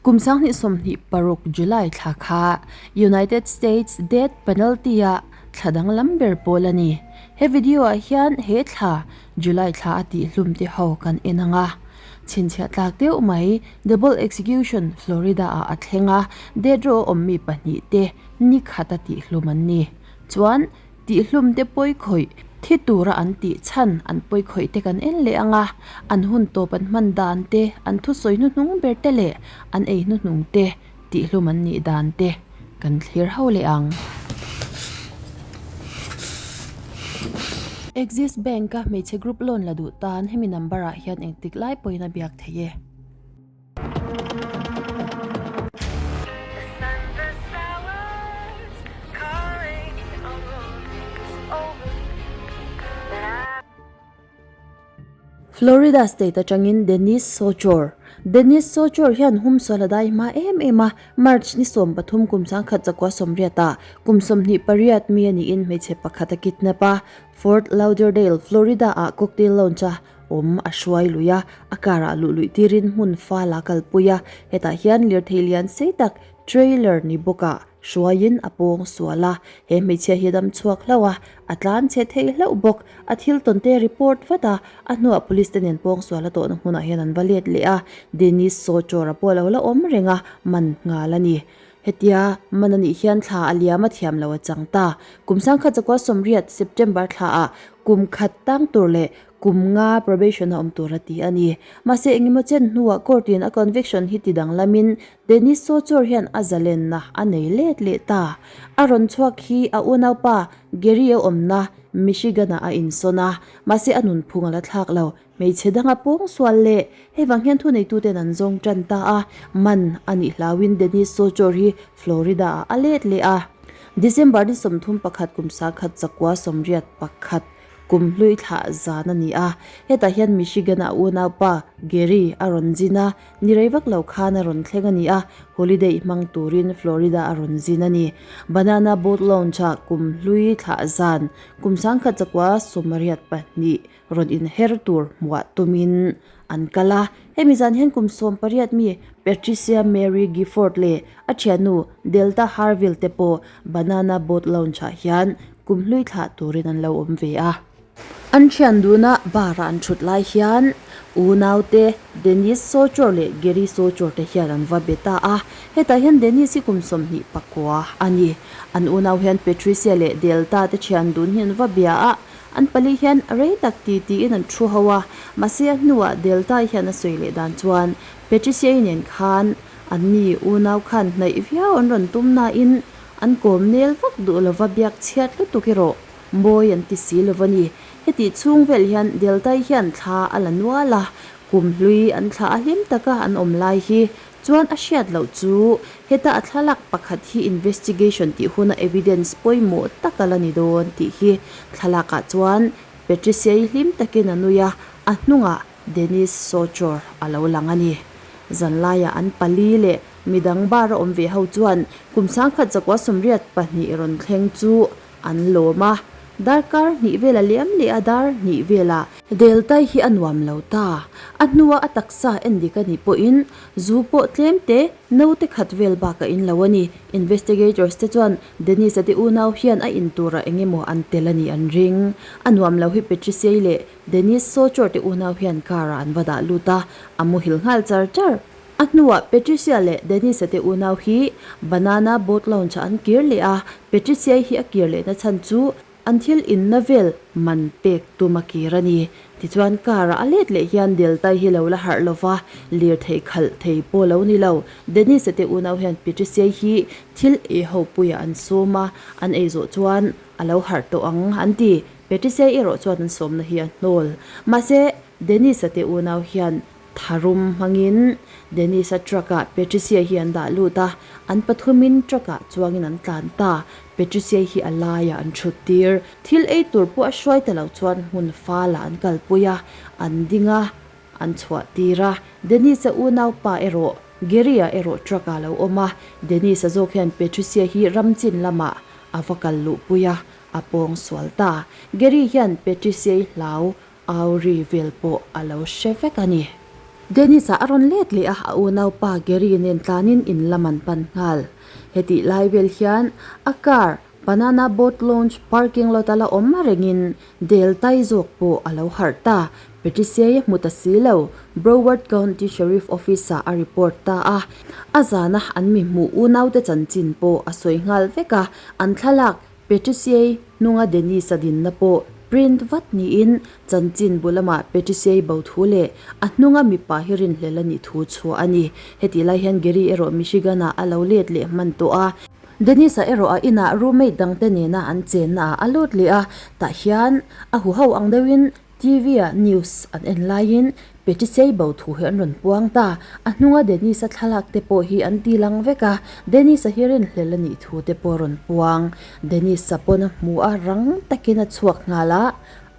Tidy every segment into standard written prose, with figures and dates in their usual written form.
Kum 2026 July thla kha United States death penalty-a thla danglam ber pawl a ni. He video-ah hian he thla, July thla a tihhlum te ho kan en ang a. Chhinchhiah tlak deuh mai, double execution Florida-ah a thleng a, death row a awmmi pahnih te ni khat a tihhlum an ni. Chuan, Tihhlum te pawi khawih, thi tura an tih chhan an pawi khawih te kan en leh ang a, an hun tawp an hman dan te, an thusawi hnuhnung ber te leh an ei hnuhnung te tihhlum an nih dan te kan thlir ho leh ang. Axis Bank a hmeichhe group loan la duh tan hemi number ah hian engtik lai pawhin a biak theih e. Florida state atangin Dennis Sochor Dennis Sochor hian humsual a dai hma em em a, March ni 13 kum 1980 ah kum 28 mi a niin hmeichhe pakhat a kidnap a, Fort Lauderdale, Florida ah cocktail lounge a awm a hruai lui a, a car ah luh luih tirin hmun fal a kalpui a, hetah hian lirthei lian sei tak trailer ni bawkah hruaiin a pawng sual a, he hmeichhia hi a dam chhuak hlauh a, a tlan chhe thei hlauh bawk, a thil tawn te report vat a, a hnuah police te nen pawng sual a tawhna hmunah hian an va let leh a, Dennis Sochor a pawh a lo la awm reng a, man nghal a ni. Hetia man a nih hian thla a liam a thiam lo a chang ta. Kum 1980 September thlaah kum khat tang tur leh Kum nga probation a awm tur a ti a ni. Mahse engemaw chen hnuah court in a conviction hi ti danglamin Dennis Sochor hian a zalenna a nei let leh ta. A rawn chhuak hi a unaupa Gary a awmna Michigan ah a insawn a, mahse a nunphung a la thlak lo. Hmeichhe danga pawngsual leh hei vang hian thuneituten an zawng tan ta a, man a nih hlauin Dennis Sochor hi Florida ah a let leh a. December ni 31 kum 1981. Kum hlui thlah zan a ni a, hetah hian Michigan-a unaupa Gary a rawn zin a, ni rei vak lo khan a rawn thleng a ni a, holiday hmang turin Florida a rawn zin a ni. Banana Boat Lounge-ah kum hlui thlah zan kum 1982 rawn inher tur hmuah tumin an kal a, hemi zan hian kum 18 mi Patricia Mary Gifford leh a thiannu Delta Harville te pawh Banana Boat Lounge-ah hian kum hlui thlah turin an lo awm ve a. An thian duna bar-ah an thut lai hian unaute Dennis Sochor leh Gary Sochor te hian an va be ta a. Hetah hian Dennis hi kum 29 a ni. An unau hian Patricia leh Delta te thian dun hi an va bia a, an pali hian rei tak ti tiin an thu ho a. Mahse a hnuah Delta hian a sawi leh dan chuan Patricia-i nen khan An ni unau khan hnaih viau an rawn tum nain an kawm nel vak duh lova biak chhiat lutuk erawh mawi an ti si lo a ni. Hetih chhung vel hian Deltai hian thla a la nual a, kum hlui an thla a hlim taka an awm lai hi chuan a hriat loh chu heta a thlalak pakhat hi investigation tih huna evidence pawimawh tak a la ni dawn tih hi thlalakah chuan Patricia-i hlim takin a nui a, a hnungah Dennis Sochor a lo lang a ni. Zanlaiah an pali leh midang bar a awm ve ho chuan kum 1982 rawn thleng chu an lawm a. Darkar hnih vel a liam leh a dar hnih velah. Deltai hi a nuam lo ta. A hnua a taksa en dik a nih pawhin zu pawh tlem te naute khat vel bak a in lo a ni. Investigators te chuan Dennis-a te unau hian a in turah eng emaw an tel a nih an ring. A nuam lo hi Patricia-i leh Dennis Sochor te unau hian car ah an va dah lut a, a muhil nghal char char. A hnuah Patricia leh Dennis-a te unau hi Banana Boat Lounge ah an kir leh a, Patricia-i hi a kir lehna chhan chu an thil inna vel man pek tum a kir a ni. Tichuan car ah a let leh hian Delta-i hi lo la harh lova, lirthei khalh thei pawh lo ni lo. Dennis-a te unau hian Patricia-i hi thil ei ho puiah an sawm a, an ei zawh chuan a lo harh tawh ang an ti. Patricia erawh chuan an sawmna hi a hnawl. Mahse, Dennis-a te unau hian tharum hmangin Dennis-a truck-ah Patricia hi an dah lut a, an pathumin truck-ah chuangin an tlan ta. Patricia hi a laiah an thut tir. Thil ei tur pawh a hruai ta lo chuan hmun falah an kalpui a, an ding a, an chhuah tir a. Dennis-a unaupa erawh Gary-a erawh truck-ah a lo awm a, Dennis-a zawk hian Patricia hi ramchin lamah a va kal luhpui a, A pawng sual ta. Gary hian Patricia-i hlau au ri vel pawh a lo hre vek a ni. Dennis-a a rawn let leh a, a unaupa Gary nen tlanin in lam an pan nghal. Hetih lai vel hian a car Banana Boat Launch parking lot a la awm rengin Del Tai zawk pawh a lo harh ta. Patricia-i a hmu ta si lo, Broward County Sheriff Office-ah a report ta a. A zana an mi hmuh unaute chanchin pawh a sawi nghal vek a, an thlalak Patricia-i hnunga Dennis-a dinna pawh print vat niin chanchin bu lamah Patricia-i bo thu leh a hnunga mipa hi rinhlel a nih thu chhuah a ni. Hetih lai hian Gary erawh Michigan-ah a lo let leh hman tawh a. Dennis-a erawh a inah roommate dangte nena an chennaah a lut leh a, tah hian a huho ang deuhin TV-ah news an en laiin Patricia-i bo thu hi an rawn puang ta. A hnunga Dennis-a thlalak te pawh hi an ti lang vek a, Dennis-a hi rinhlel a nih thu te pawh a rawn puang. Dennis-a pawn a hmu a, rang takin a chhuak nghal a,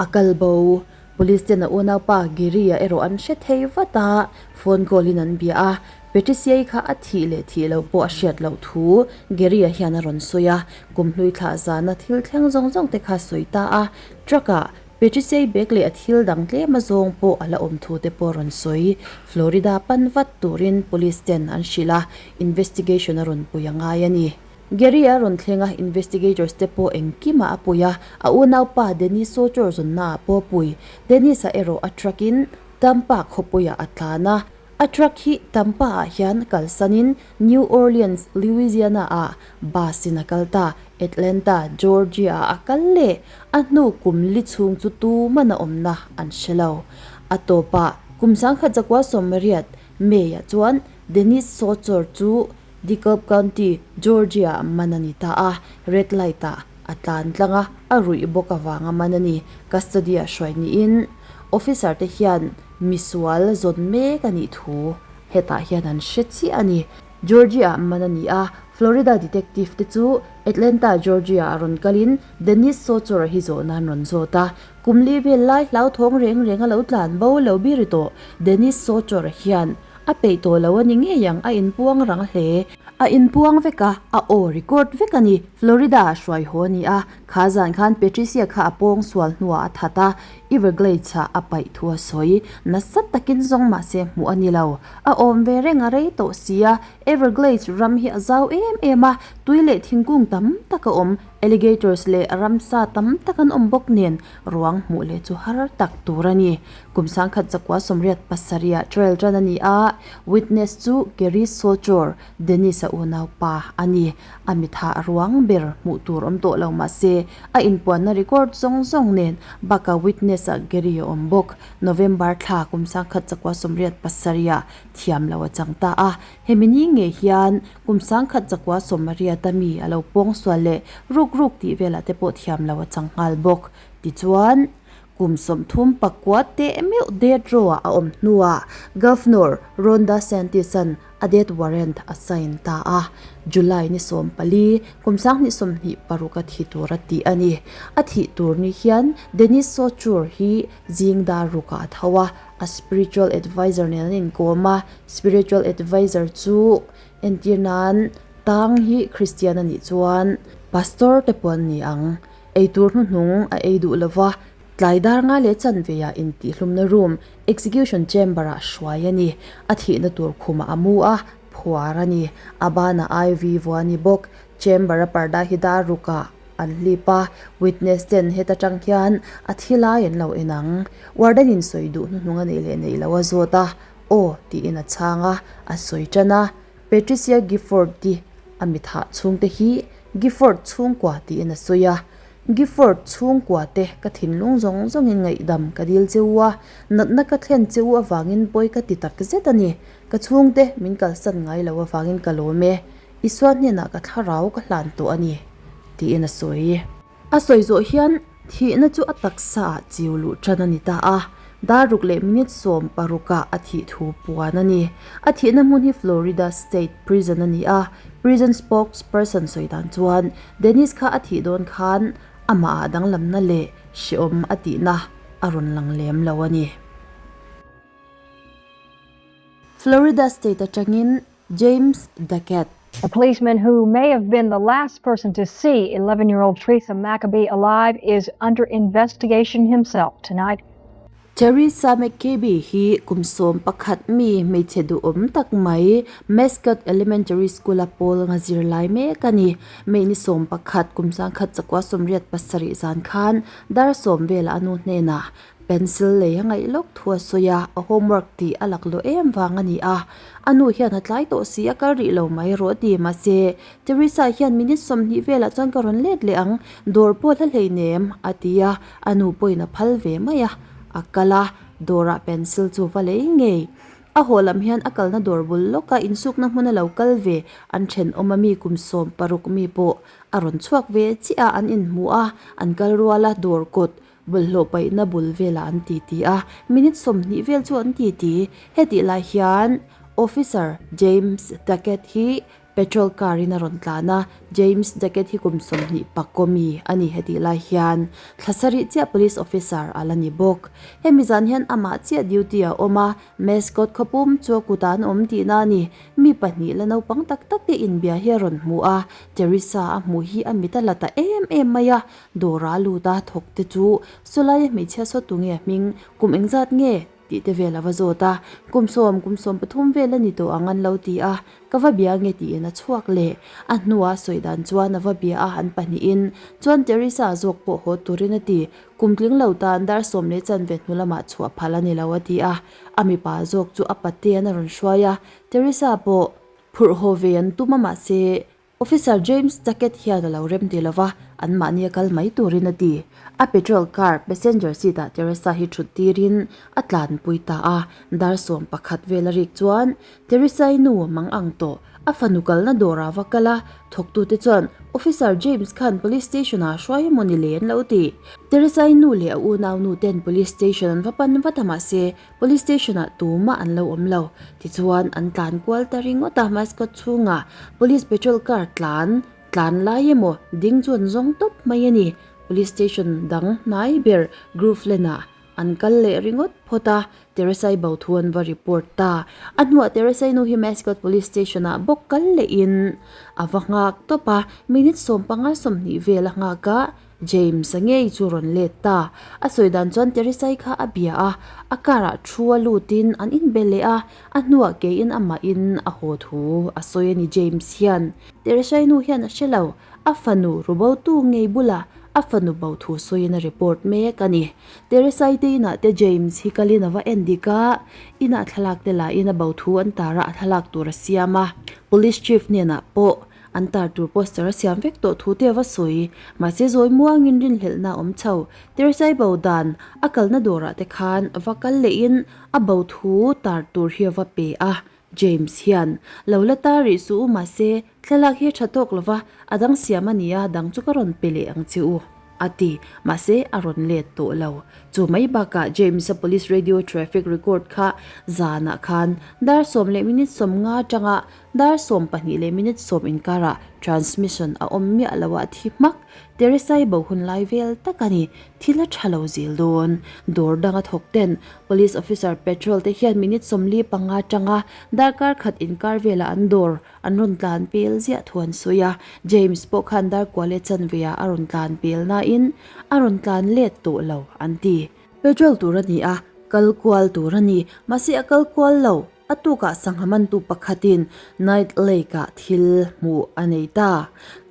a kal bo. Police ten a unaupa Giri-a erawh an hre thei vat a, phone call-in an bia a, Patricia-i kha a thih leh thih loh pawh a hriat loh thu Gary-a hian a rawn sawi a, kum hlui thlah zana thil thleng zawng zawng te kha a sawi ta a, truck-ah Patricia-i bag leh a thil dang tlem a zawng pawh a la awm thu te pawh a rawn sawi. Florida pan vat turin police ten an hrilh a, investigation a rawn pui a ngai a ni. Gary a rawn thleng a, investigators te pawh engkimah a pui a, a unaupa Dennis Sochor zawnnaah pawh a pui. Dennis-a erawh a truck-in Tampa khawpuiah a tlan a, a truck hi Tampa-ah hian kalsanin New Orleans, Louisiana-ah bus-in a kal ta. Atlanta, Georgia-ah a kal leh. A hnu kum li chhung chu tuman a awmna an hre lo. A tawpah kum 1980 May-ah chuan Dennis Sochor chu DeKalb County, Georgia-ah man a ni ta a, red light-ah a tlan tlang a, a ruih bawk avanga man a ni. Custody-ah hruai niin officer-te hian misual zawn mek a nih thu hetah hian an hre chiah a ni. Georgia-ah man a ni a, Florida detective-te chu Atlanta, Georgia-ah rawn kalin Dennis Sochor-a hi zawhna an rawn zawt a. Kum li vel lai hlauthawng reng reng a lo tlan bo lo biri tawh Dennis Sochor-a hian A peih tawh lo a ni ngei ang, a inpuang rang hle. A inpuang vek a, a aw record vek a ni. Florida ah hruai haw a ni a, kha zan khan Patricia kha a pawng sual hnuah a that a, Everglades ah a paih thu a sawi. Nasa takin zawng mahse hmuh a ni lo. A awm ve reng a rei tawh si a, Everglades ram hi a zau em em a, tui leh thingkung tam tak a awm, alligators leh ramsa tam tak an awm bawk nen ruang hmuh leh chu har tak tur a ni. Kum 1987 ah trial tan a ni a, witness chu Kerry Sochor, Dennis-a unaupa a ni. A mitha a ruang ber hmuh tur awm tawh lo mahse a inpuanna record zawng zawng nen bakah witness-ah Kerry a awm bawk. November thla kum 1987 ah thiam lo a chang ta a, hemi ni ngei hian kum 1988 a mi a lo pawngsual leh ruk ruk tih velah te pawh thiam lo a chang nghal bawk. Tichuan. Kum 30 pakua teh meuh death row-ah a awm hnuah Governor Ron DeSantis-a'n a death warrant a sign ta a. July ni 14, kum 2026 a thi tur a tih a ni. A thih tur ni hian Dennis Sochur hi zing dar rukah a tho a, a spiritual adviser nen an inkawm a. Spiritual adviser chu entir nan tang hi Christian a nih chuan pastor te pawh an ni ang. Eitur hnuhnung a ei duh lova, tlai dar nga leh chanveah intihhlumna room, execution chamber, ah hruai a ni. A thihna tur khumah a mu a, phuar a ni. A banah IV vua a ni bawk. Chamber a parda hi dar rukah an hlip a, witness ten heta tang hian a thi lai an lo en ang. Warden in sawi duh hnuhnung a neih leh neih loh a zawt a, Aw tiin a chhang a, a sawi tan a. Patricia Gifford-i a mithah chhungte hi Gifford chhungkua tiin a sawi a. Gifford chhungkua te ka thinlung zawng zawngin ngaihdam ka dil che u a, natna ka thlen che u avangin pawi ka ti tak zet a ni. Ka chhungte min kalsan ngai lo avangin ka lawm e. Isua hnenah ka thlarau ka hlan tawh a ni, tiin a sawi. A sawi zawh hian thihna chu a taksa ah chiu luh tan a ni ta a, dar ruk leh minute 16 ah a thih thu puan a ni. A thihna hmun hi Florida State Prison a ni a, prison spokesperson sawi dan chuan Dennis kha a thih dawn khan amah ah danglamna leh hrehawm a tihna a rawn lang lem lo a ni. Florida State atangin James Duckett. A policeman who may have been the last person to see 11-year-old Teresa Maccabee alive is under investigation himself tonight. Teresa McCabe hi kum 11 mi hmeichhe duhawm tak mai Mascot Elementary School-a pawl anga zirlai mek a ni. May ni 11 kum 1987 zan khan dar 10 velah a nu hnenah pencil lei a ngaih lawk thu a sawi a, a homework tih a lak lawh em vang a ni a. A nu hian a tlai tawh si a kal rih lo mai rawh a ti mahse Teresa hian minute 20 velah chuan ka rawn let leh ang, dawr pawh hla hleinem a ti a, a nu pawhin a phal ve mai a, a kal a, dawrah pencil chu va lei ngei. A haw lam hian a kalna dawr bul lawka insukna hmuna lo kal ve an thenawm a mi kum 16 mi pawh a rawn chhuak ve chiah a, an inhmu a, an kal rual a, dawr kawt bawlhhlawh paihna bul velah an titi a, minute 20 vel chu an titi. Hetih lai hian Officer James Duckett hi Petrol car in a rawn tlan a, James Duckett hi kum 20 pakaw mi a ni hetih lai hian thla sarih chiah police officer a la ni bawk. Hemi zan hian amah chiah duty a awm a, mascot khawpum chu a kutah an awm tihna a ni. Mi pahnih la naupang tak tak te inbia hi a rawn hmu a, Teresa a hmuh hi a mit a la ta em em mai a, dawra a lut a, thawk te chu sawlaia hmeichhia saw tunge a hming, kum engzat nge? Tih te vel a va zawt a, kum sawm, kum 13 vel a ni tawh ang an lo ti a, ka va bia nge tiin a chhuak leh. A hnua sawi dan chuan a va bia a, an pahnihin chuan Teresa zawk pawh haw turin a ti, kum tling lo tan dar sawm leh chanve hnu lamah chhuah phal a ni lo a ti a, a mipa zawk chu a patean a rawn hruai a, Teresa pawh phurh haw ve an tum a mahse Officer James Duckett hian a lo rem ti lova, anmahni a kal mai turin a ti. A patrol car passenger seat ah Teresa hi thut tirin a tlanpui ta a, dar 11 vel a rik chuan Teresa-i nu mang ang tawh, a fanu kalna dawrah va kal a, thawktute chuan Officer James khan police station ah hruai emaw ni le an lo ti. Teresa-i nu leh a unau nu ten police station an va pan vat a mahse Police station ah tumah an lo awm lo. Tichuan an tlan kual ta ringawt a, mascot chhungah police patrol car tlan tlan lai emaw ding chu an zawng tawp mai a ni. Police station dang hnai ber Groveland ah an kal leh ringawt phawt a, Teresai bo thu an va report ta. A hnuah Teresai nu hi mascot police station ah bawk kal lehin a va nghak tawp a, minute 15 20 vel a nghak a, James-a ngei chu rawn let ta. A sawi dan chuan Teresai kha a bia a, a car-ah thu a lutin an inbe leh a, a hnuah keiin amahin a haw thu a sawi a ni James hian. Teresai nu hian a hre lo, a fanu rubotu ngei bulah a fanu bo thu sawiin a report mek a ni. Teresai te inah te James hi kalin a va en dik a, inah thlalak te lahin a bo thu an tar a, a thlalak tur a siam a. Police chief hnenah pawh An tar tur poster a siam vek tawh thu te a va sawi. Mahse zawi muangin rinhlelhna a awm chho. Teresai bo dan a kalna dawrah te khan va kal lehin a bo thu tar tur hi a va pe a. James hian, Lo la tar rih suh u mahse thlalak hi a tha tawk lova, a dang siam a nia, dang chu ka rawn pe leh ang che u. A ti, mahse a rawn let tawh lo. Chu mai bakah James-a police radio traffic record kha zanah khan dar 10 leh minute 50 atanga dar 12 leh minute 10 inkarah transmission a awm miah lo a thi hmak. Teresai bo hun lai vel tak a ni. Thil a tha lo zel dawn. Dawr danga thawk ten police officer patrol te hian minute 45 atanga darkar khat inkar velah an dawr An rawn tlan pel ziah thu an sawi a, James pawh khan darkua leh chanve ah a rawn tlan pel nain a rawn tlan let tawh lo an ti. Petrol tur a ni a, kal kual tur a ni, mahse a kal kual lo. A tukah sangha mantu pakhatin Knight Lake ah thil hmuh a nei ta.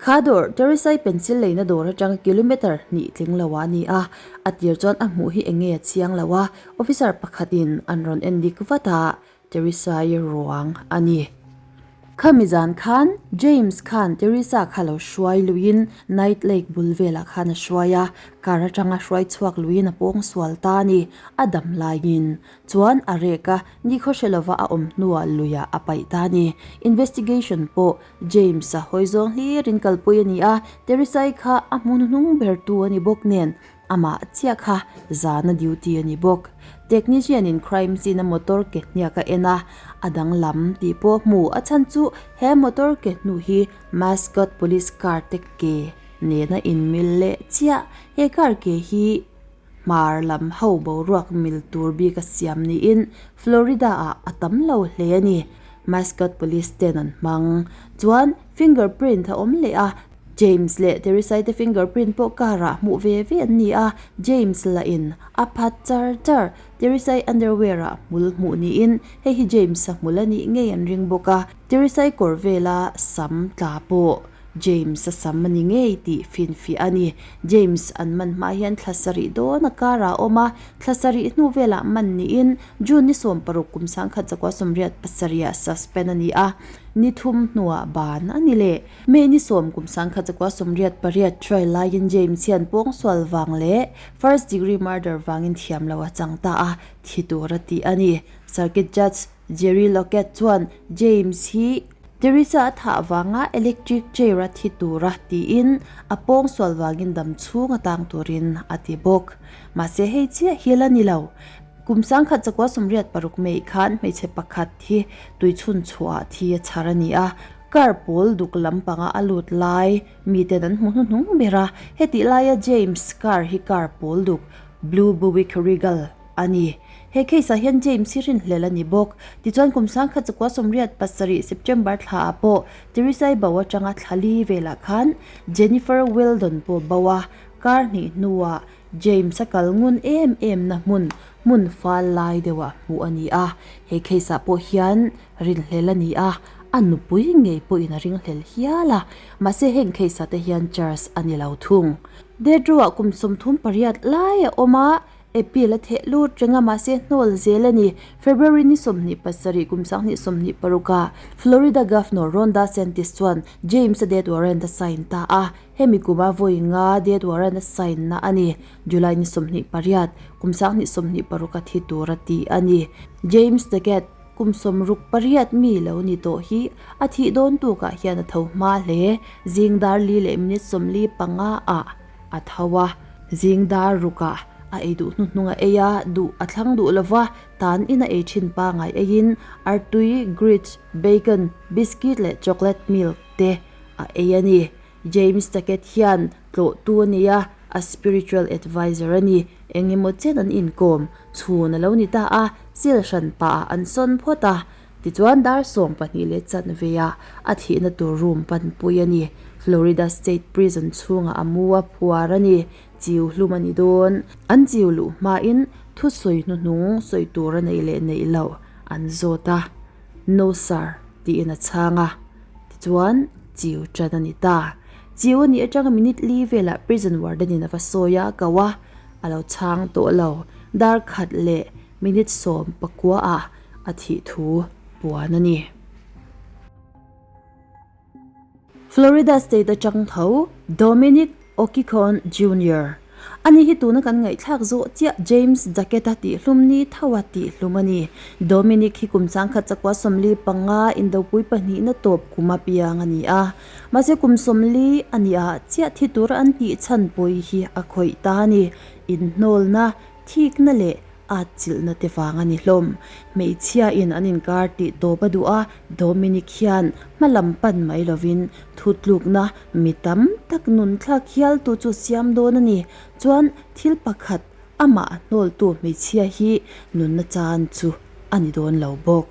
Kha dawr, Teresai pencil leina dawr atanga kilometre hnih tling lo ah a ni a, a tir chuan a hmuh hi enge a chiang lo a, officer pakhatin an rawn en dik vat a, Teresa-i ruang a ni. Khami zan khan James khan Teresa kha lo hruai luiin Knight Lake bul velah khan a hruai a, car atanga hruai chhuak luiin a pawng sual ta a ni. A dam laiin chuan a rek a, nikhaw hre lova a awm hnuah luiah a paih ta a ni. Investigation pawh James-a hawi zawng hlirin kalpui a ni a, Teresa-i kha a hmu hnuhnung bertu a ni bawk nen Amah chiah kha zana duty a ni bawk. Technician in crime scene a motor ke hniak a en a, a danglam tih pawh hmu. A chhan chu he motor ke hnu hi mascot police car te ke nena inmil leh chiah. He car ke hi hmar lam ho boruak mil tur bik a siam niin Florida ah a tam lo hle a ni. Mascot police ten an hmang. Chuan fingerprint a awm leh a. James leh Teresai te fingerprint pawh car ah hmuh ve ve an ni a, James lah in a phat char char. Teresai underwear ah hmul hmuh niin hei hi James a hmul a nih ngei an ring bawk a, Teresai kawr vela sam tla pawh James a sam a ni ngei tih finfiah a ni. James an man hma hian thla sarih dawn a car ah a awm a, thla sarih hnu velah man niin June ni 16 kum 1987 ah suspend a ni a, ni thum hnuah ban a ni leh. May ni 10 kum 1988 trial laiin James hian pawngsual vang leh first degree murder vangin thiam lo a chang ta a, thi tur a tih a ni. Circuit Judge Jerry Lockett chuan James hi Teresa a thah vanga electric chair a thi tura tiin a pawngsual vangin dam chhung a tang turin a ti bawk. Mahse hei chiah hi la ni lo. Kum 1986 May khan hmeichhe pakhat hi tuichhun chhuah thi a chhar a ni a, car pawl duk lampanga a lut lai miten an hmu hnuhnung ber a, hetih laia James car hi car pawl duk Blue Buick Regal a ni. He case ah hian James hi rinhlelh a ni bawk. Tichuan kum 1987 September thla ah pawh Teresai bo atanga thla li velah khan Jennifer Weldon pawh bo a, kar hnih hnuah James a kal ngun em em na hmun, hmun fal lai deuhah hmuh a ni a. He case ah pawh hian rinhlelh a ni a, a nupui ngei pawhin a ringhlel hial a, mahse heng case ah te hian charge a ni lo thung. Death row ah kum 38 lai a awm a, Appeal a theh lut reng a mahse hnawl zel a ni. February ni 27 kum 2026 ah Florida Governor Ron DeSantis chuan James a death warrant a sign ta a, hemi kuma vawi nga death warrant a sign na a ni. July ni 28 kum 2026 a thi tur a ti a ni. James Daggett kum 68 mi lo ni tawh hi a thih dawn tukah hian a tho hma hle. Zing dar li leh minute 45 ah a tho a, zing dar rukah a ei duh hnuhnung a ei a, duh a thlang duh lo va, tan in a ei thin pangai eiin artui, grits, bacon, biscuit leh chocolate milk te a ei a ni. James Tackett hian tlawhtu a nei a, a spiritual adviser a ni. Eng emaw chen an inkawm chhun a lo ni ta a, cell hran pah ah an sawn phawt a, Tichuan dar 12 leh chanve ah a thihna tur room panpui a ni. Florida State Prison chhungah a mu a phuar a ni. Chiu hlum a ni dawn. An chiu luh hmain thusawi hnuhnung sawi tur a neih leh neih loh an zawt a. No sir tiin a chhang a. Tichuan chiu tan a ni ta. Chiu a nih atanga minute li velah prison warden in a va sawi a, ko a, a lo chhang tawh lo. Dar khat leh minute 19 ah a thih thu puan a ni. Florida State atang tho Dominic Okikon Junior Ani hi tuna kan ngaihthlak zawh chiah James Jacket-a tihhlum ni tho a tihhlum a ni. Dominic hi kum 1945 Indopui pahnihna tawp kum a piang a ni a. Mahse kum 40 a nih ah chiah thi tura an tih chhan pawi hi a khawih ta a ni. Inhnawlna, thikna leh A chilhna te vang a ni hlawm. Hmeichhia in an inkar tih tawp a duh a, Dominic hian hma lam pan mai lovin thutlukna mi tam tak nun thlak hial tu chu siam dawn a ni. Chuan thil pakhat amah hnawltu hmeichhia hi nunna chan chu a ni dawn lo bawk.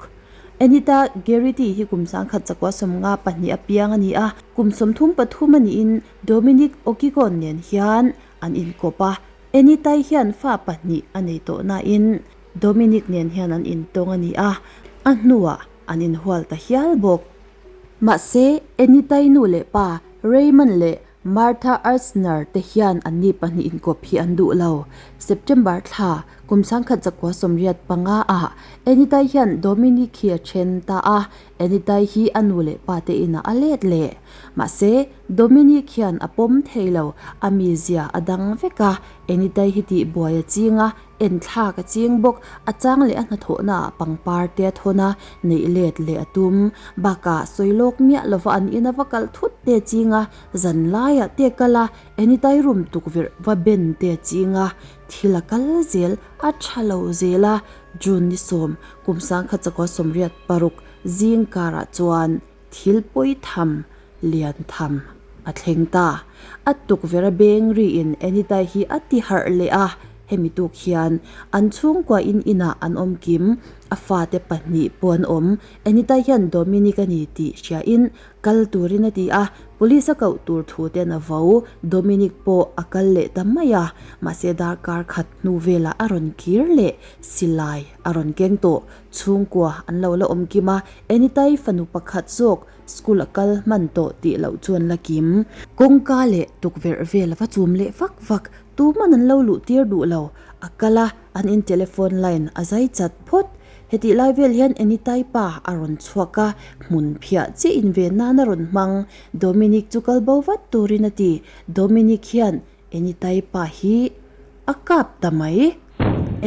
Anita Gerrity hi kum 1952 a piang a ni a, kum 33 a niin Dominic Okikon nen hian an inkawp a, Enitai hian fa pahnih a nei tawh nain Dominic nen hian an intawng a ni a, a hnuah an inhual ta hial bawk. Mahse, Enitai nu leh pa Raymond leh Martha Erzner te hian anni pahnih inkawp hi an duh lo. September thla kum 1985 ah Enitai hian Dominic hi a then ta a, Enitai hi a nu leh pa te inah a let leh. Mahse, Dominic hian a pawm thei lo, a mizia a dang vek a, Enitai hi tihbuai a ching a, enthlak a ching bawk, a chang leh a hnathawhna ah pangpar te a thawn a, neih let leh a tum. Bakah, sawi lawk miah lova an in a va kalh thut te a ching a, zan laiah te kal a, Enitai room tukverh va ben te a ching a, thil a kal zel, a tha lo zel a, June ni 10, kum 1986 zing karah chuan thil pawi tham lian tham a thleng ta. A tukverh a beng riin Anita hi a ti harh leh a, hemi tuk hian an chhungkua in inah an awm kim. A fate pahnih pawh an awm. Anita hian Dominic a ni tih hriain kal turin a ti a, police a koh tur thu ten a vo. Dominic pawh a kal leh ta mai a, mahse darkar khat hnu velah a rawn kir leh silai a rawn keng tawh. Chhungkua an lo la awm kim a, Anita-i fanu pakhat zawk school a kal hman tawh tih loh chu an la kim. Kawngka leh tukverh vel a va chum leh vak vak, tuman an lo luh tir duh lo. A kal a, an in telephone line a zai chat phawt. Hetih lai vel hian Anitai pa a rawn chhuak a, hmun phiah chiah in ve nan a rawn hmang. Dominic chu kal bo vat turin a ti. Dominic hian Anitai pa hi a kap ta mai.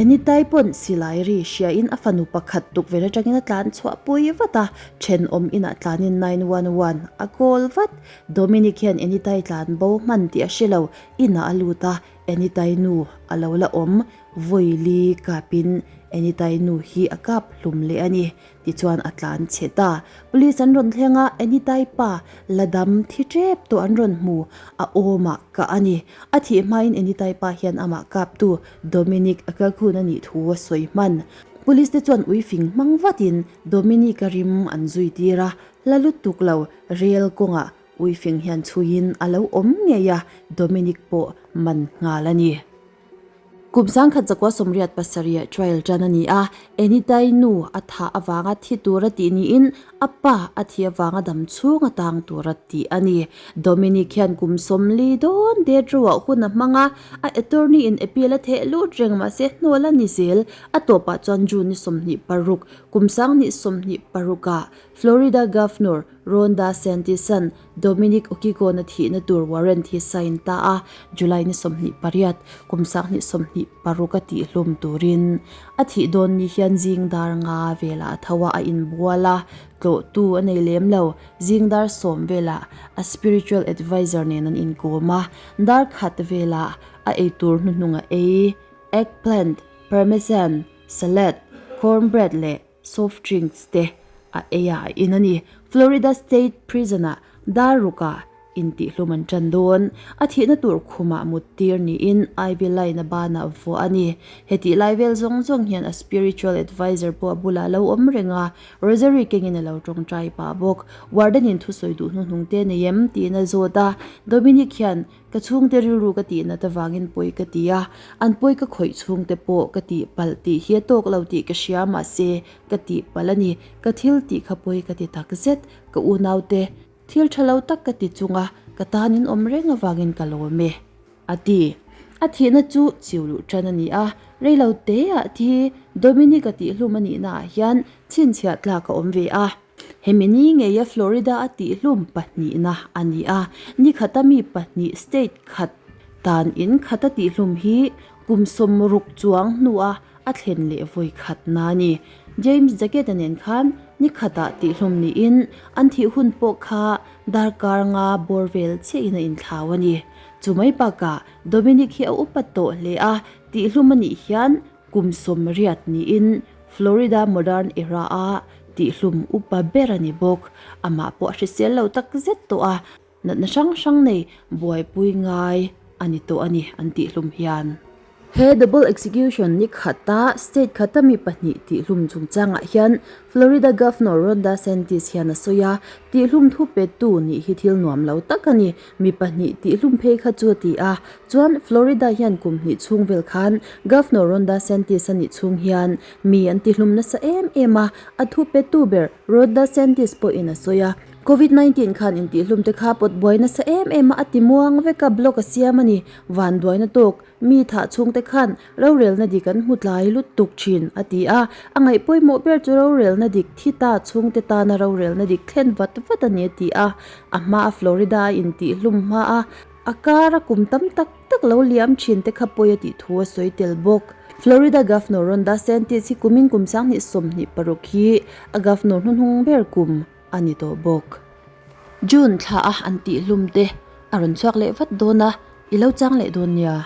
Anitai pawn silai ri hriain a fanu pakhat tukverh atangin a tlan chhuah pui vat a, thenawm inah tlanin 911 a call vat. Dominic hian Anitai tlan bo hman tih a hre lo, inah a lut a, Anitai nu a lo la awm. Vawi li kapin Anitai nu hi a kap hlum leh a ni. Tichuan a tlan chhe ta. Police an rawn thleng a, Anitai pa la dam thi tep tawh an rawn hmu. A awmah kah a ni. A thih hmain Anitai pa hian amah kaptu Dominic Akakhun a nih thu a sawi hman. Police te chuan ui fing hmang vatin Dominic a rim an zui tir a, hla lutuk lo rel kawngah ui fing hian chhuiin a lo awm ngei a, Dominic pawh man nghal a ni. Kum 1987 trial tan a ni a, Enitai nu a thah avanga thi tura tih niin a pa a thi avanga dam chhung a tang tura tih a ni. Dominic hian kum 40 dawn death row ah hun a hmang a, a attorney in appeal a theh lut reng mahse hnawl a ni zel. A tawpah chuan June ni 26, kum 2026 ah Florida Governor Ron DeSantis-a'n Dominic Okigona thihna tur warrant hi sign ta a, July ni 28, kum 2026 a tihhlum turin a thih dawn ni hian zing dar nga velah a tho a, a inbual a, tlawhtu a nei lem lo. Zing dar sawm velah a spiritual adviser nen an inkawm a, dar khat velah a eitur hnuhnung a ei, eggplant, parmesan, salad, cornbread leh soft drinks te a ei a a in a ni. Florida State Prison-ah dar rukah intihhlum an tan dawn. A thihna tur khumah mut tir niin Ivy Line a banah vuah a ni. Hetih lai vel zawng zawng hian a spiritual adviser pawh a bulah a lo awm reng a, rosary kengin a lo tawngtai pah bawk. Warden-in thusawi duh hnuhnung te nei em? tiin a zawt a. Dominic hian Ka chhungte rilru ka tih nat avangin pawi ka ti a, an pawi ka khawih chhungte pawh ka tih palh tih hi a tawk lo tih ka hria mahse ka tih palh a ni, ka thil tih kha pawi ka ti tak zet, ka unaute thil tha lo tak ka ti chung a, ka tan in awm reng avangin ka lawm e a ti. A thihna chu chiu luh tan a ni a, reilo teah thi Dominic-a tihhlum a nihnaah hian chhinchhiah tlak a awm ve a. Hemi ni ngeia Florida a tihhlum pahnihna a ni a, ni khata mi pahnih state khat tan in khata tihhlum hi kum 60 chuang hnua a thlen leh vawi khatna a ni. James Jacket-a nen khan ni khatah tihhlum niin an thih hun pawh kha darkar nga bawr vel chiahin a inthlau a ni. Chu mai bakah Dominic hi a upa tawh hle a, tihhlum a nih hian Kum 80 niin Florida Modern Era-a tihhlum upa ber a ni bawk. Amah pawh a hrisel lo tak zet tawh a, natna hrang hrang nei buaipui ngai a ni tawh a ni an tihhlum hian. He double execution ni khata state khata mi pahnih tihhlum chungchangah hian Florida Governor Ron DeSantis hian a sawi a, tihhlum thu petu nih hi thil nuam lo tak a ni. Mi pahnih tihhlum phei kha chu a ti a, chuan Florida hian kum hnih chhung vel khan Governor Ron DeSantis a nih chhung hian mi an tihlum nasa em em a, a thu petu ber Ron DeSantis pawhin a sawi a. Covid 19 khan intihlum te kha pawt buai nasa em em a, a ti muang vek a, block a siam a ni. Vanduaina tawk Mi thah chhungte khan rorelna dik an hmu tlai lutuk thin, a ti a. A ngaih pawimawh ber chu rorelna dik thi ta chhungte tana rorelna dik thlen vat vat a ni, a ti a. A hmaa Florida a intihhlum hma a, a kara kum tam tak tak lo liam thin te kha pawi a tih thu a sawi tel bawk. Florida Governor Ron DeSantis hi kumin kum 2026 hi a Governor hnuhnung ber kum a ni tawh bawk. June thla a an tihhlum te a rawn chhuak leh vat dawn a, i lo chang leh dawn nia.